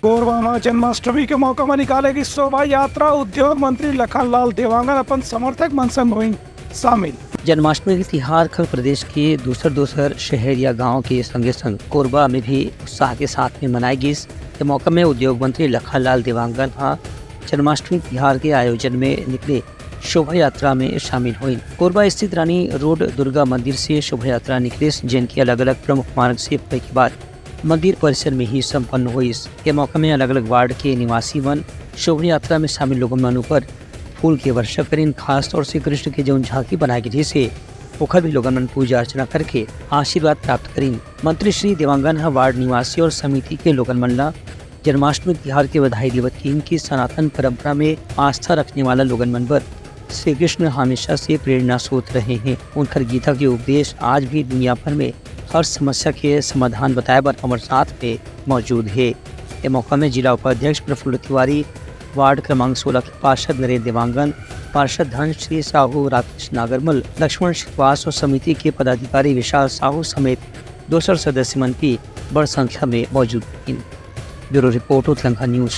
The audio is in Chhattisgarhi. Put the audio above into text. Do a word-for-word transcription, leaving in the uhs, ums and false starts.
कोरबा म जन्माष्टमी के मौका म निकाले गिस शोभा यात्रा, उद्योग मंत्री लखन लाल देवांगन अपन समर्थक मन संग होइन शामिल। जन्माष्टमी के तिहार कल प्रदेश के दूसर दूसर शहर या गांव के संगे संग कोरबा में भी उत्साह के साथ में मनाए गिस। ये मौका में उद्योग मंत्री लखन लाल देवांगन ह जन्माष्टमी तिहार के आयोजन में निकले शोभा यात्रा में शामिल होइन। कोरबा स्थित रानी रोड दुर्गा मंदिर से शोभा यात्रा निकलिस, जेन के अलग-अलग प्रमुख मार्ग से होय के बाद मंदिर परिसर में ही संपन्न होइस। ये मौका में अलग-अलग वार्ड के निवासी मन शोभा यात्रा में शामिल लोगन मन ऊपर फूल के वर्षा करिन। खास तौर से कृष्ण के जौन झांकी बनाए गे रिहिस हे, ओखर भी लोगन मन पूजा अर्चना करके आशीर्वाद प्राप्त करिन। मंत्री श्री देवांगन ह वार्ड निवासी और समिति के लोगन मन ला जन्माष्टमी तिहार के बधाई देवत किहिन कि सनातन परंपरा में आस्था रखने वाला लोगन मन बर श्री कृष्ण हमेशा से प्रेरणा स्रोत रहे हैं। उनकर गीता के उपदेश आज भी दुनिया भर में हर समस्या के समाधान बताए बर हमर साथ में मौजूद हे। ए मौका में जिला उपाध्यक्ष प्रफुल्ल तिवारी, वार्ड क्रमांक सोलह के पार्षद नरेंद्र देवांगन, पार्षद धन श्री साहू, राकेश नागरमल, लक्ष्मण श्रीवास और समिति के पदाधिकारी विशाल साहू समेत दोसर सदस्य मन भी बड़ संख्या में मौजूद रहिन। Bureau report, Utlangha news.